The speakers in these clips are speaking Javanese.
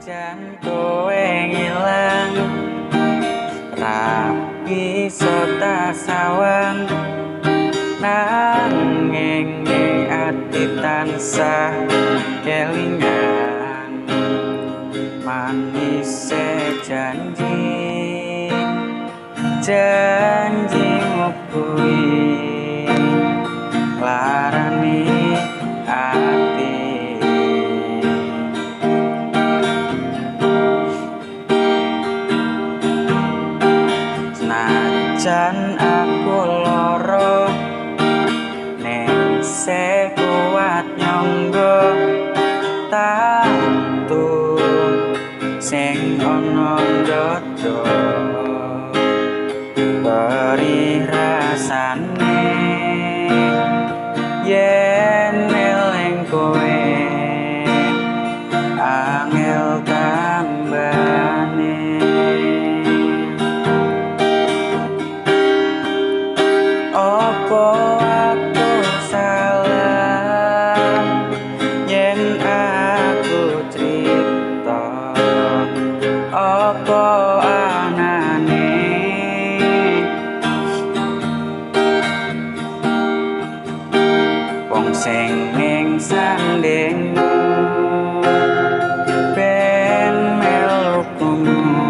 Senajan kowe ngilang, ra bisa tak sawang, nanging ning ati tansah kelingan manise janji janjimu kuwi larani ati. Senajan aku loro, ning isih kuat nyangga tatu sing ana ndada perih rasane yen eling kowe angel tambane. Opo aku salah yen aku crita, opo anane wong sing ning sandingmu ben melu krungu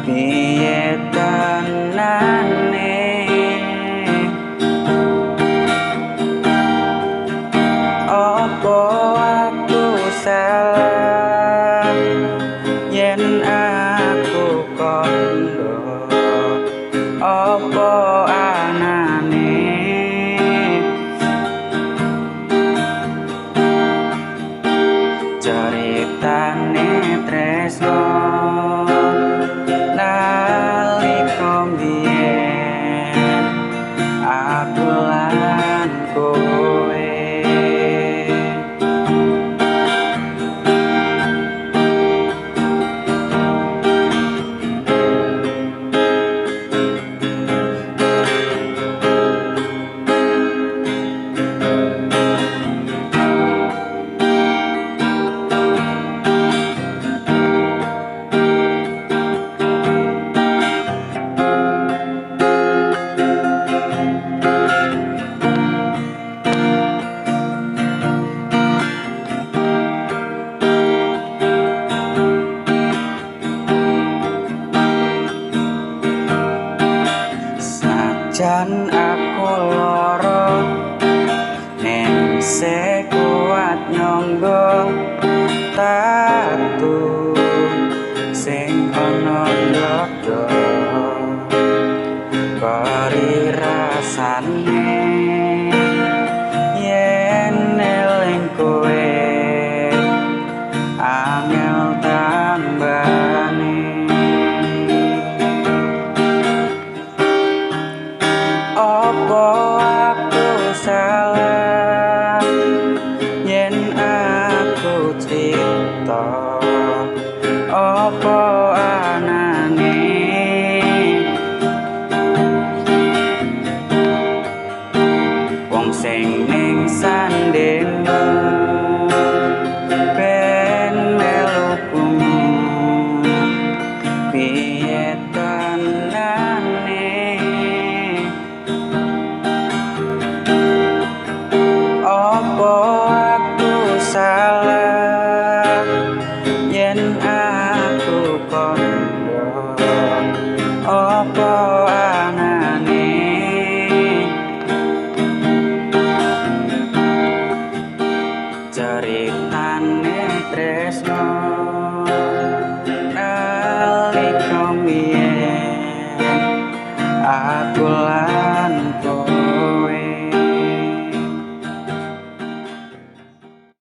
piye tenane. Opo aku salah yen aku kondo, opo anane ceritane tresno nalika mbiyen aku lan kowe. Senajan aku loro, ning isih kuat nyangga tatu sing ana ndada perih rasane yen eling kowe angel tambane. Opo aku salah yen aku crita, opo anane wong sing ning sandingmu